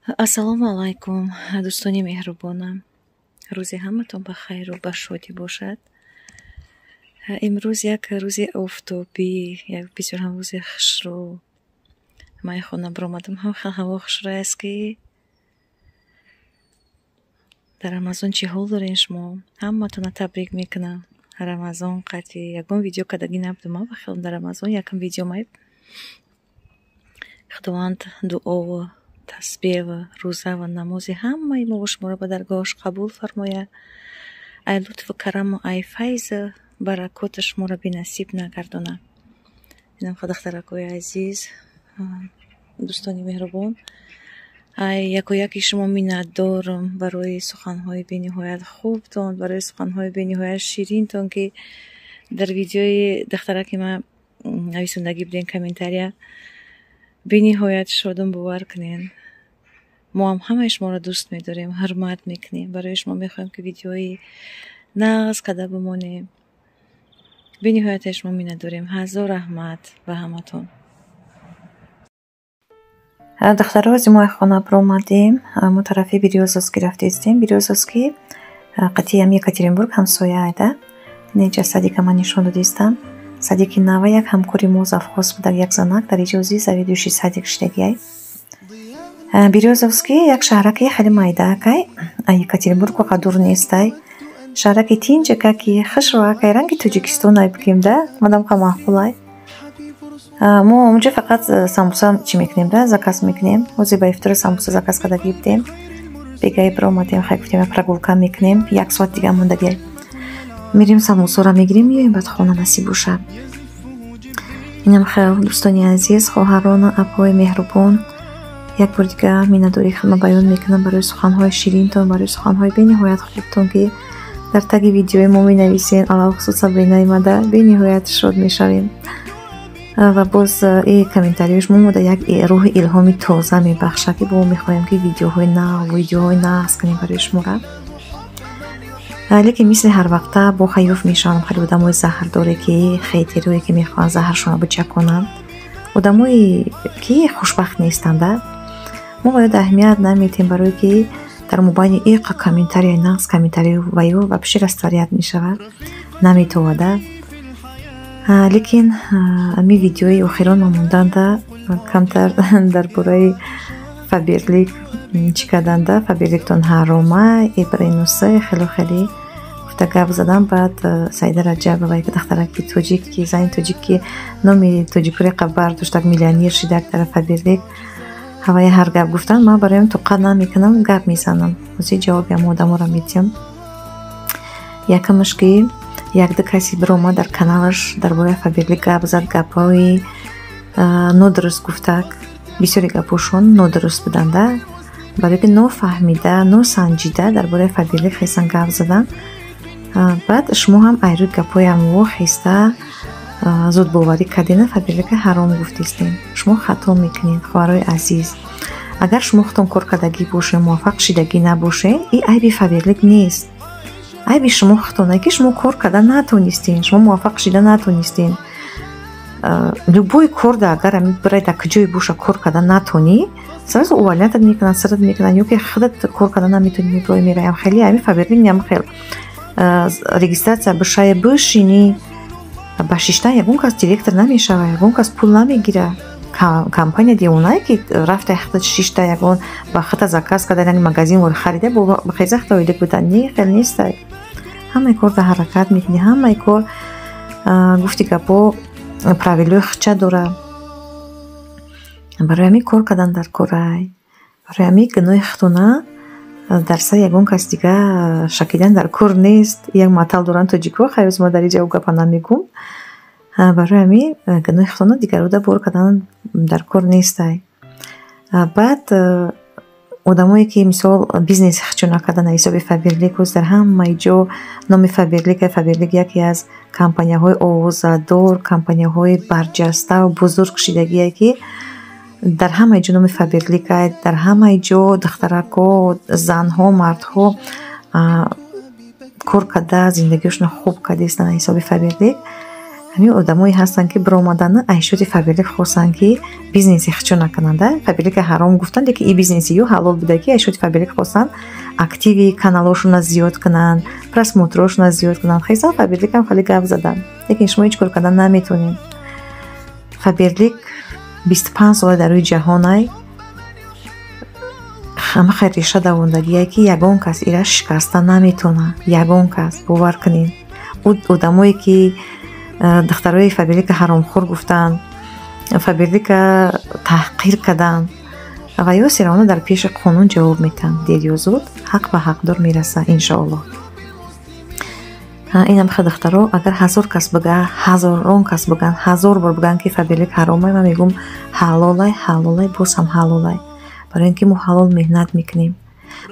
Ассалому алайкум, дӯстони меҳрубонам. Рӯзи ҳаматон ба хайру ба шодӣ бошад. Имрӯз як рӯзи офтобӣ, як бисёр ҳам рӯзи хушрӯ. Ман хона баромадам, ҳам хел ҳаво хушрӯй аст, ки дар Рамазон чӣ ҳол дорем шумо? Ҳаматонро табрик мекунам. Рамазон қатъи ягон видео кардагӣ набудам, ба хелам дар Рамазон якам видео май. Худованд дуову тасбеҳу рӯза ва намози ҳамаи мо шуморо ба даргоҳаш қабул фармояд. Ай лутфу караму ай файзу баракоти шуморо бенасиб нагардонад. Инам духтаракҳои азиз, дӯстони меҳрубон, ай якояки шумо миннатдорам барои суханҳои бениҳоят хубтон, барои суханҳои бениҳоят ширинтон, ки дар видеои духтараки ман нависондагӣ будем комментария. Бениҳоят шодам, бовар кунед. Мо ҳам ҳамаи шуморо дӯст медорем, ҳурмат мекунем. Барои шумо мехоҳем, ки видеои нағз карда бимонем. Бениҳоят аз шумо миннатдорем. Ҳазор раҳмат ба ҳаматон. Духтаро, ози мо хона баромадем. Мо тарафи Берёзовский рафтестем. Берёзовский қатъи ям Екатеринбург ҳамсоя айда. Инҷа садика ман нишон додистам. Садики нава як ҳамкори мо завхоз будак, як занак дар иҷози заведующий садик шидагиай. Берёзовский як шаҳраки хеле майдаакай. Екатеринбург воқа дур нестай. Шаҳраки тинҷакаки хушроакай, ранги Тоҷикистон ай бигем да, мадам қа маъқулай. Мо онҷо фақат самбуса чӣ мекунем да, заказ мекунем. Ҳозир ба ифтори самбуса заказ кардагӣ будем. Бегаи баромадем, хай гуфтем, прогулка мекунем, як соат дига мондагиай. Мерем, самбусаро мегирем, меоем баъд хона, насиб бошад. Инам хел, дӯстони азиз, хоҳарону апҳои меҳрубон, як бор дига миннатдории худро баён мекунам барои суханҳои ширинтон, барои суханҳои бениҳоят хубтон, ки дар таги видеои мо менависен, алалхусус Сабринаи мада бениҳоят шод мешавем. Ва боз и комментариҳои шумо мода як рӯҳи илҳоми тоза мебахшад, ки бо мехоҳем, ки видеоҳои нав, видеоҳои нағз кунем барои шуморо. Лекин мисли ҳар вақта бо хаёф мешавам хеле одамои заҳрдоре, ки хейтерое, ки мехоҳанд заҳршонро бичаконанд, одамое ки хушбахт нестанда. Мо бояд аҳамият наметем, барое ки дар мобайни иқа комментарияи нағз, комментарии ваё вообще растворять мешавад, наметовада. Лекин ами видеои охирон ма монданда камтар дар бораи Фаберлик чӣ карданда, Фаберликтон ҳарома, ибринуса, хело хеле гуфта гап задам. Баъд Саида Раҷабова, духтараки тоҷик, ки зани тоҷик, ки номи тоҷикоре бардоштак, миллионер шидак дар Фаберлик, ҳаваи ҳар гап гуфтан, ман бароям тоқат намекунам, гап мезанам. Ҳозир ҷавоби ҳама одаморо медиҳам. Якамаш, ки якду касе биромад, дар каналаш дар бораи Фаберлик гап зад, гапҳои нодуруст гуфтак, бисёри гапҳошон нодуруст буданда, барое ки нофаҳмида, носанҷида дар бораи Фаберлик хесан гап задан. Баъд шумо ҳам айрӯи гапҳои ҳамво хеста зудбоварӣ кардена, Фаберлика ҳаром гуфтистем. Шумо хато мекунед, хоҳарои азиз. Агар шумо худтон кор кардагӣ бошед, муваффақ шидагӣ набошед, ин айби Фаберлик нест, айби шумо худтоне, ки шумо кор карда натонистем, шумо муваффақ шида натонистем. Любой корда агар ами бирай, дар куҷое боша, кор карда натонӣ, сразу увольнять ат мекунанд, сарат мекунанд, ё ки худат кор карда наметонӣ, меброи, мераям. Хеле ами Фаберлик ням хел регистрация бишая, бишинӣ, ба шиштан ягон кас директор намешава, ягон кас пул намегира. Компания девонае, ки рафта худат шишта, ягон ба худта заказ карда, яъне магазин вори харида, бо хеза худта оилик будан не, хел нестай. Ҳамаи кор дар ҳаракат мекунӣ, ҳамаи кор, гуфти гапҳо, правилои худча дора. Барои ҳамин кор кардан дар корай, барои ҳамин гуноҳи худтона дар сари ягон кас дига шакидан дар кор нест. Як матал доранд тоҷикҳо, хайр, ма дар инҷа гапа намегӯм. Барои ҳамин гуноҳи худтона дигаруда бор кардан дар кор нестай. Баъд одамое, ки мисол бизнеси худшо накардан ҳисоби Фаберлик, ҳоз дар ҳамаи ҷо номи Фаберлик. Фаберлик яке аз компанияҳои овозадор, компанияҳои барҷаставу бузург шидагие, ки дар ҳамаи ҷо номи Фаберлик, дар ҳамаи ҷо духтаракҳо, занҳо, мардҳо кор карда, зиндагиашонро хуб кардастанд ҳисоби Фаберлик. Ҳамин одамое ҳастанд, ки биромадану айшоти Фаберлик хостанд, ки бизнеси хичо накунанд. Фаберлика ҳаром гуфтанд, лекин и бизнеси ё ҳалол буда, ки айшоти Фаберлик хостанд активи каналошонро зиёд кунанд, просмотрошонро зиёд кунанд. Хесан Фаберликам хеле гап заданд, лекин шумо ҳеҷ кор кардан наметонед. Фаберлик 25 сола дар рӯи ҷаҳонай, ҳама хайр реша давондагие, ки ягон кас ира шикаста наметонад. Ягон кас, бовар кунед. Одамое ки духтарои Фаберлика ҳаромхӯр гуфтанд, Фаберлика таҳқир карданд, ва ё всё равно дар пеши қонун ҷавоб метаҳанд. Дер ё зуд ҳақ ба ҳақдор мераса, иншоаллоҳ. Инам хел, духтаро, агар 1000 кас бига, ҳазорон кас биган, 1000 бор биган, ки Фаберлик ҳаромай, ман мегӯм: ҳалолай, ҳалолай, боз ҳам ҳалолай. Барои ин ки мо ҳалол меҳнат мекунем,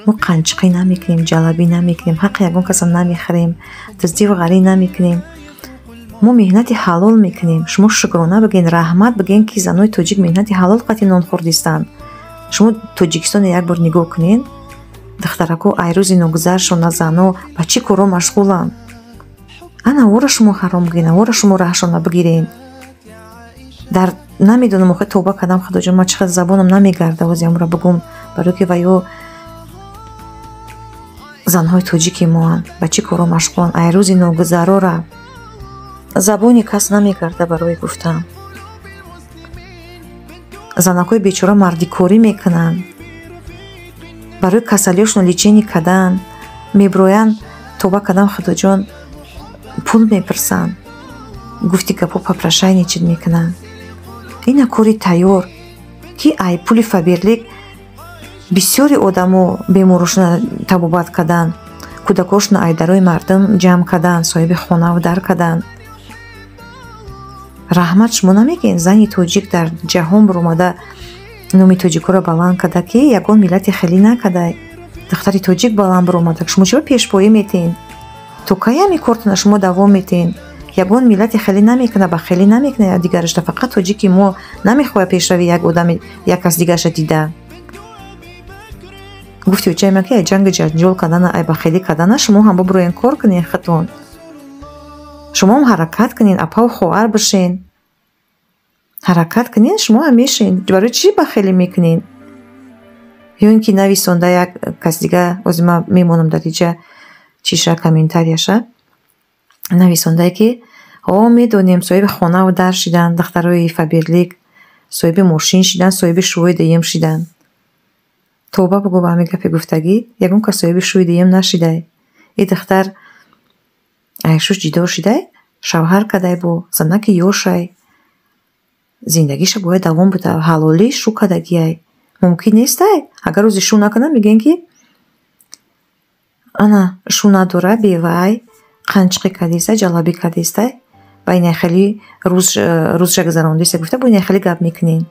мо қанчиқӣ намекунем, ҷалабӣ намекунем, ҳаққи ягон касам намехӯрем, дуздиву ғарӣ намекунем. Мо меҳнати ҳалол мекунем. Шумо шукрона бигӯен, раҳмат бигӯен, ки занои тоҷик меҳнати ҳалол қати нон хӯрдистанд. Шумо Тоҷикистоне як бор нигоҳ кунед, духтарако, ай рӯзи ногузаршона зано ба чӣ корҳо машғуланд. Ана ора шумо ҳаром бигӯен, ора шумо раҳшона бигирен. Дар намедонам, охи, тавба кардам, Худоҷон, ман чӣ қадр забонам намегарда ози амро бигӯм, барое ки ва ё занҳои тоҷики моанд, ба чӣ корҳо машғуланд. Ай рӯзи ногузарора забони кас намегарда барои гуфтан. Занакҳои бечора мардикорӣ мекунанд, барои касалиёшон лечение кардан меброянд. Тавба кардам, Худоҷон, пул мепурсанд, гуфти гапҳо, попрошайничать мекунанд. Ина кори тайёр, ки ай пули Фаберлик бисёри одамо беморушона табобат карданд, кӯдакошона ай дарои мардум ҷамъ карданд, соҳиби хонаву дар карданд. Раҳмат шумо намегӯед? Зани тоҷик дар ҷаҳон биромада номи тоҷикоро баланд карда, ки ягон миллати хелӣ накарда. Духтари тоҷик баланд биромада, шумо чиро пешпоӣ метиҳед? То кай ҳами кортона шумо давом метиҳед? Ягон миллати хелӣ намекуна, ба хелӣ намекуна дигарашта, фақат тоҷики мо намехоҳад пешрави як одами, як кас дигарша дида. Гуфти очаи ман, ки ай ҷанги ҷанҷол кардана, ай ба хелӣ кардана, шумо ҳам бибуроен, кор кунед худтон, шумоам ҳаракат кунед, апаву хоҳар бошен, ҳаракат кунед, шумо ҳам мешен. Барои чӣ ба хелӣ мекунед? Ё ин ки нависонда як кас дига, ози ман мемонам дар иҷа чиша, комментарияша нависондае, ки о медонем, соҳиби хонаву дар шидан духтарои Фаберлик, соҳиби мошин шидан, соҳиби шӯи дуюм шидан. Тавба бигӯ ба ҳамин гапи гуфтагӣ. Ягон кас соҳиби шӯи дуюм нашидай. И духтар айшуш ҷидо шидай, шавҳар кадай, бо занаки ёшай зиндагиша бояд давом буда. Ҳалолӣ шу кардагиай, мумкин нестай. Агар рӯзи шу накунам, мегӯем, ки ана шу надора, бевай, қанчиқӣ кардистай, ҷалабӣ кардистай, ба инай хеле рӯзша гузарондиста гуфта, бо инай хеле гап мекунем.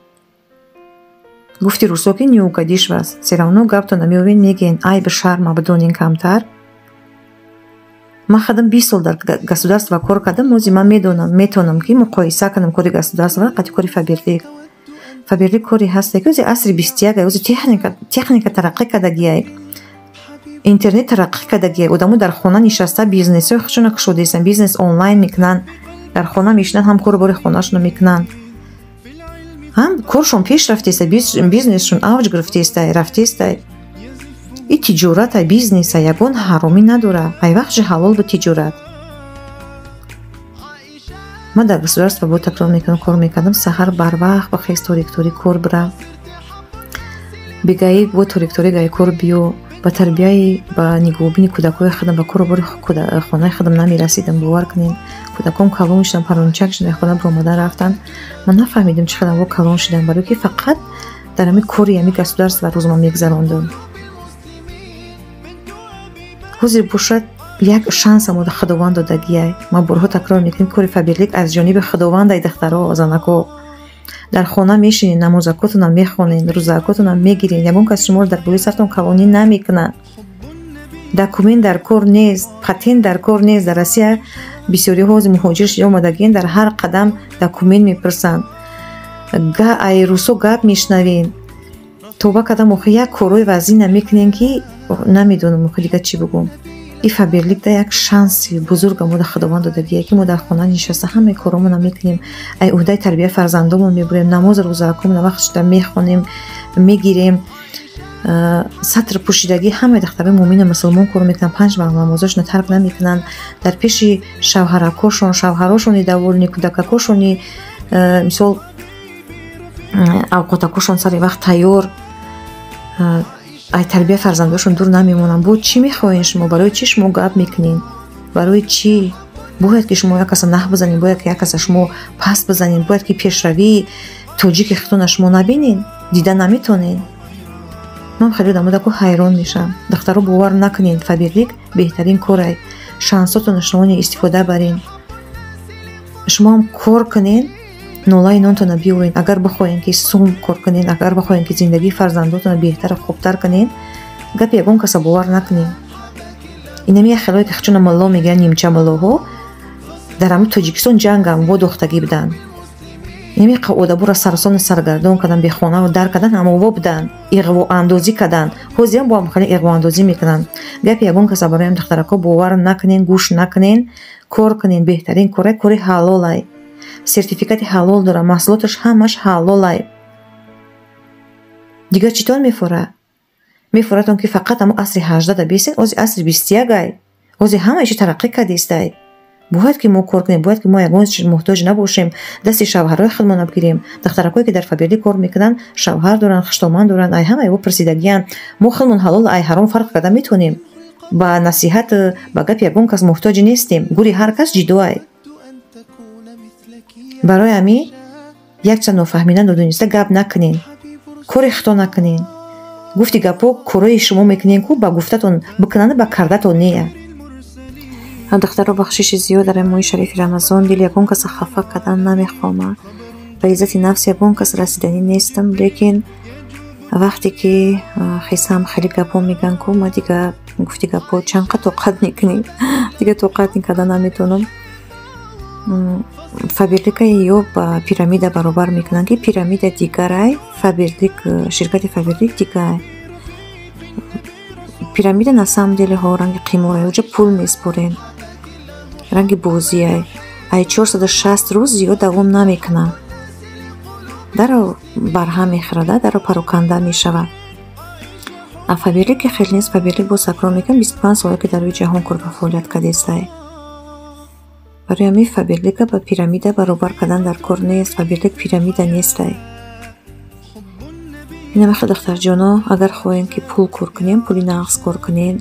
Гуфти рӯсо, ки не угодишь вас, всё равно гаптона меовен, мегӯен. Айби шарма бидонин камтар. Ман худам 20 сол дар государство кор кардам. Ози ман медонам, метавонам, ки муқоиса кунам кори государство қати кори Фаберлик. Фаберлик коре ҳасте, ки ози асри 21, ози техника тараққӣ кардагиай, интернет тараққӣ кардагиай. Одамо дар хона нишаста бизнесҳои худшона кушодаистанд, бизнес онлайн мекунанд, дар хона мешинанд, ҳам кору бори хонашонро мекунанд, ҳам коршон пеш рафтеста, бизнесшон авҷ гирифтеста, рафтеста. И тиҷората, бизнеса, ягон ҳаромӣ надора. Ай вақтши ҳалол буд тиҷорат. Ман дар государство, бо такрор мекунам, кор мекардам. Саҳар барвақт бахез, торик торик кор бира, бегаи бо торик торик ай кор биё, ба тарбияи, ба нигоҳубини кӯдакҳои худам, ба кору бори хонаи худам намерасидам, бовар кунед. Кӯдаком калон шуданд, парончак шуданд, хона биромадан рафтанд. Ман нафаҳмидам, чӣ қадар калон шуданд, барое ки фақат дар ҳамин кори ҳамин государство рӯзма мегузарондам. Ҳозир бошад, як шансам Худованд додагиай. Ман борҳо такрор мекунем, кори Фаберлик аз ҷониби Худовандай. Духтаро, занако, дар хона мешинед, намозакотонам мехонед, рӯзакотонам мегиред, ягон кас шуморо дар болои сартон калонӣ намекунад. Документ дар кор нест, патент дар кор нест. Дар Россия бисёриҳо ҳозир муҳоҷир шуда омадагиен, дар ҳар қадам документ мепурсанд, ай рӯсо гап мешунавед. Тавба кардам, охи, як корҳои вазин намекунем, ки намедонам, охи, дигар чӣ бигӯм. И Фаберлик да як шанси бузурга мо да Худованд додагие, ки мо дар хона нишаста ҳамаи коромона мекунем, ай уҳдаи тарбияи фарзандомон мебурем, намозу рӯзаакомона вақт шуда мехонем, мегирем, сатр пӯшидагӣ. Ҳамаи духтарои муъмину мусулмон кор мекунанд, панҷ вақт намозошона тарк намекунанд, дар пеши шавҳаракошон, шавҳарошони довольный, кӯдакакошони, мисол, авқотакошон сари вақт тайёр, ай тарбияи фарзандошон дур намемонанд. Бо чӣ мехоҳем шумо? Барои чӣ шумо гап мекунед? Барои чӣ бояд ки шумо як каса наҳ бизанед, бояд ки як каса шумо паст бизанед, бояд ки пешравии тоҷики худтона шумо набинед, дида наметонед? Ман хеле одамодаку ҳайрон мешавам. Духтаро, бовар накунед, Фаберлик беҳтарин корай. Шансотона шумо истифода барен, шумоам кор кунед, нолаи нонтона биёред. Агар бихоҳем, ки сум кор кунед, агар бихоҳем, ки зиндагии фарзандотона беҳтару хубтар кунед, гапи ягон каса бовар накунед. Инами як хелое ки хучуна мулло мегӯянд, нимча муллоҳо, дар ҳамин Тоҷикистон ҷангам водохтагӣ буданд. Инами одабура сарсону саргардон карданд, бехонаву дар карданд, ҳамово буданд, иғвоандозӣ карданд. Ҳозирам бо ҳам хеле иғвоандозӣ мекунанд. Гапи ягон каса бароям, духтарако, бовар накунед, гӯш накунед, кор кунед. Беҳтарин корай, кори ҳалолай, сертификати ҳалол дорад, маҳсулоташ ҳамаш ҳалолай. Дигар чӣ тон мефора? Мефоратон, ки фақат ҳамо асри 18-да бесен? Ози асри 21-ай, ози ҳамаи чи тараққӣ кардистай. Бояд ки мо кор кунем, бояд ки мо ягон чиз муҳтоҷ набошем, дасти шавҳарҳои худмона бигирем. Духтаракое, ки дар Фаберлик кор мекунанд, шавҳар доранд, хуштоман доранд, ай ҳамаи во пурсидагиянд. Мо худмон ҳалол ай ҳаром фарқ карда метавонем, ба насиҳат, ба гапи ягон кас муҳтоҷ нестем. Гури ҳар кас ҷидоай. Барои ҳамин якчанд нофаҳмида, нодониста гап накунен, кори хито накунен. Гуфти гапҳо корои шумо мекунен ку ба гуфтатон бикунанд, ба кардатон нея. Духтаро, бахшиши зиёд, дар моҳи шарифи Рамазон дили ягон каса хафа кардан намехоҳам, ба иззати нафси ягон кас расиданӣ нестам, лекин вақте ки хисам хеле гапҳо мегӯянд ку, ма дига, гуфти гапҳо, чанд қа тоқат мекунӣ, дига тоқат карда наметавонам. Фаберлика ё ба пирамида баробар мекунанд, ки пирамида дигарай, Фаберлик, ширкати Фаберлик дигарай. Пирамида на самом деле ҳо ранги қиморай, уҷа пул меспорен, ранги бозиай, ай 460 рӯз зиёд давом намекунад, даро барҳам мехӯрада, даро пароканда мешавад. А Фаберлик хел нест. Фаберлик, боз такрор мекунам, 25 сола, ки дар рӯи ҷаҳон кор ва фаъолият кардестай. Барои ҳамин Фаберлика ба пирамида баробар кардан дар кор нест. Фаберлик пирамида нестай. Инама хел, духтарҷоно, агар хоҳем, ки пул кор кунем, пули нағз кор кунем,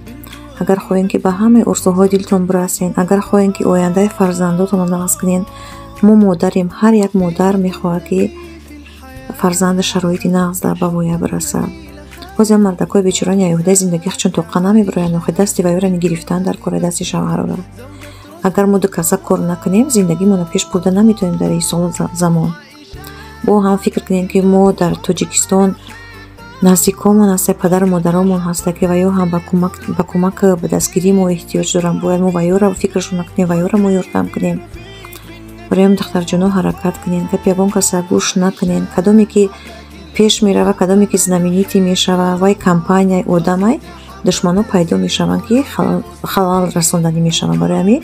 агар хоҳем, ки ба ҳамаи орзуҳои дилтон бирасен, агар хоҳем, ки ояндаи фарзандотонро нағз кунем, мо модарем, ҳар як модар мехоҳад, ки фарзанда шароити нағз дар ба воя бирасад. Ҳозир мардакҳои бечорани аюҳдаи зиндагӣ чун тоқа намебироянд, охи дасти вайёра гирифтан дар кори, дасти шавҳарора. Агар мо ду каса кор накунем, зиндагимонро пеш бурда наметавонем дар ин сол замон. Бо ҳам фикр кунем, ки мо дар Тоҷикистон наздикомон ҳаста, падару модаромон ҳаста, ки ваё ҳам ба кӯмак, ба дастгирии мо эҳтиёҷ доранд. Бояд мо ваёра фикрашон накунем, ваёра мо ёрдам кунем. Барои духтарҷоно, ҳаракат кунем, гапи ягон каса гӯш накунем. Кадоме ки пеш мерава, кадоме ки знаменитый мешава, вай компанияи одамай душманҳо пайдо мешаванд, ки халал расонданӣ мешаванд. Барои ҳамин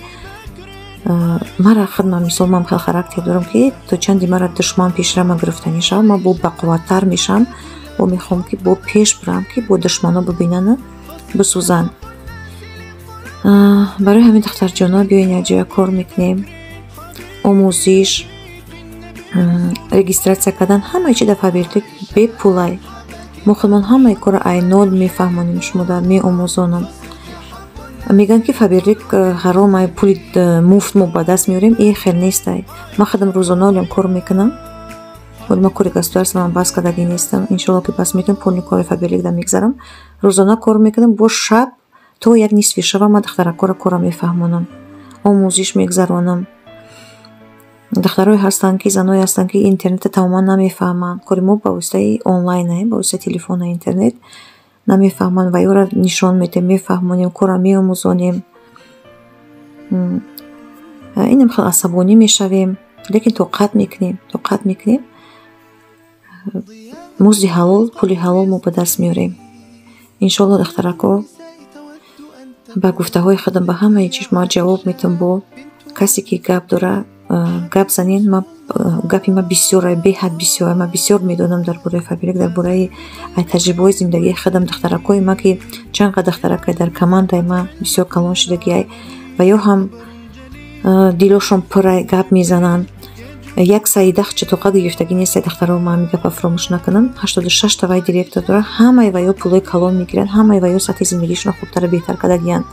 мара худман, мисол, ман хел характер дорам, ки то чанде мара душман пешрама гирифтанӣ шавад, ман бо бақувваттар мешавам, бо мехоҳам, ки бо пеш бирам, ки бо душманҳо бибинану бисӯзанд. Барои ҳамин, духтарҷоно, биёен, якҷоя кор мекунем. Омӯзиш, регистрация кардан, ҳамаи чи дар Фаберлик бепулай. Мо худмон ҳамаи корро ай нол мефаҳмонем, шумода меомӯзонам. Мегӯянд, ки Фаберлик ҳаром ай, пули муфт мо ба даст меорем. Э, хел нестай. Ман худам рӯзона олям кор мекунам. Оли ман кори государство ман бас кардагӣ нестам, иншолло, ки бас мекунам, полный кори Фаберлик да мегзарам. Рӯзона кор мекунам, бо шаб то як нисфи шаба ман духтаракора корро мефаҳмонам, омӯзиш мегзаронам. Духтарое ҳастанд, ки заное ҳастанд, ки интернетро тамоман намефаҳманд. Кори мо ба воситаи онлайн, ба воситаи телефона, интернет намефаҳманд ва ёро нишон медиҳем, мефаҳмонем, корро меомӯзонем. Инам хел асабонӣ мешавем, лекин тоқат мекунем, тоқат мекунем. Музди ҳалол, пули ҳалол мо ба даст меорем, иншоалло. Духтарако, Ба гуфтаҳои худам, ба ҳамаи чиз ма ҷавоб метам. Бо касе ки гап дора, гап занен. Ма гапи ма бисёр, беҳад бисёр. Ма бисёр медонам дар бораи Фаберлик, дар бораи таҷрибаҳои зиндагии худам. Духтаракҳои ма, ки чанд қад духтаракай дар командаи ма бисёр калон шудагиай ва ё ҳам дилошон пурай, гап мезананд. Як Саида чатоқа гирифтагӣ нест, духтаро, ма ҳамин гапа фаромӯш накунам. 86-та вай директор дора, ҳамаи ваё пулои калон мегиранд, ҳамаи ваё сатҳи зиндагишонро хубтару беҳтар кардагиянд.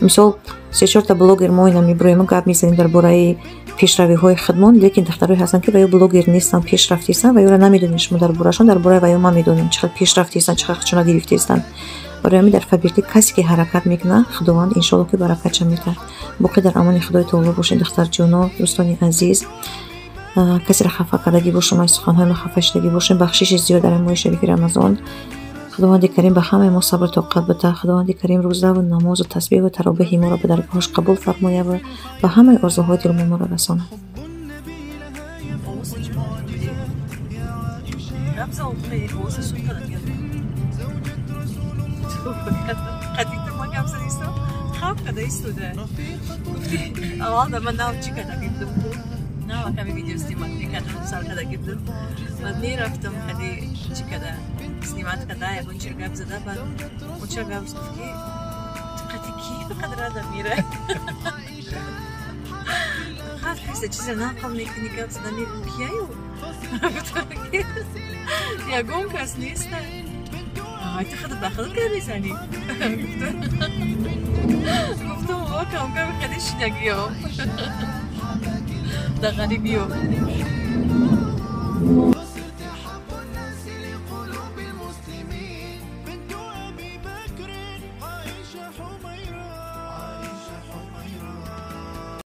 Мисол, се-чорта блогер мо ина мебироем, гап мезанем дар бораи пешравиҳои худмон, лекин духтарое ҳастанд, ки ваё блогер нестанд, пешрафтистанд, ва ёро намедонем шумо дар борашон. Дар бораи ваё ман медонем, чӣ қадр пешрафтистанд, чӣ қадр худшона гирифтистанд. Барои ҳамин дар Фаберлик касе ки ҳаракат мекунад, Худованд иншоалло ки баракатша медиҳад. Боқӣ дар амони Худои таоло бошед, духтарҷоно, дӯстони азиз. Касеро хафа кардагӣ бошам, аз суханҳои ма хафа шудагӣ бошем, бахшиши зиёд. Дар моҳи шарифи Рамазон Худованди Карим ба ҳамаи мо сабру тоқат бида. Худованди Карим рӯзаву намозу тасбеҳу таробеҳи моро ба даргоҳаш қабул фармояд ва ба ҳамаи орзуҳои дилмо моро расонад. Нава ками видео снимать мекардам, сар када гирдам. Баъд мерафтам, хади чӣ када снимать када, ягон чир гап зада, баъд оча гап гуфт, ки ту қати ки фақат рада мера? Фақат касе чизе нақл мекунӣ, гап зада мегӯ, кияю? Ягон кас неста. Ай, ту худат ба худат гап мезанӣ? Гуфтам, о, камкам хади шидагиё. Дар ғарибиё.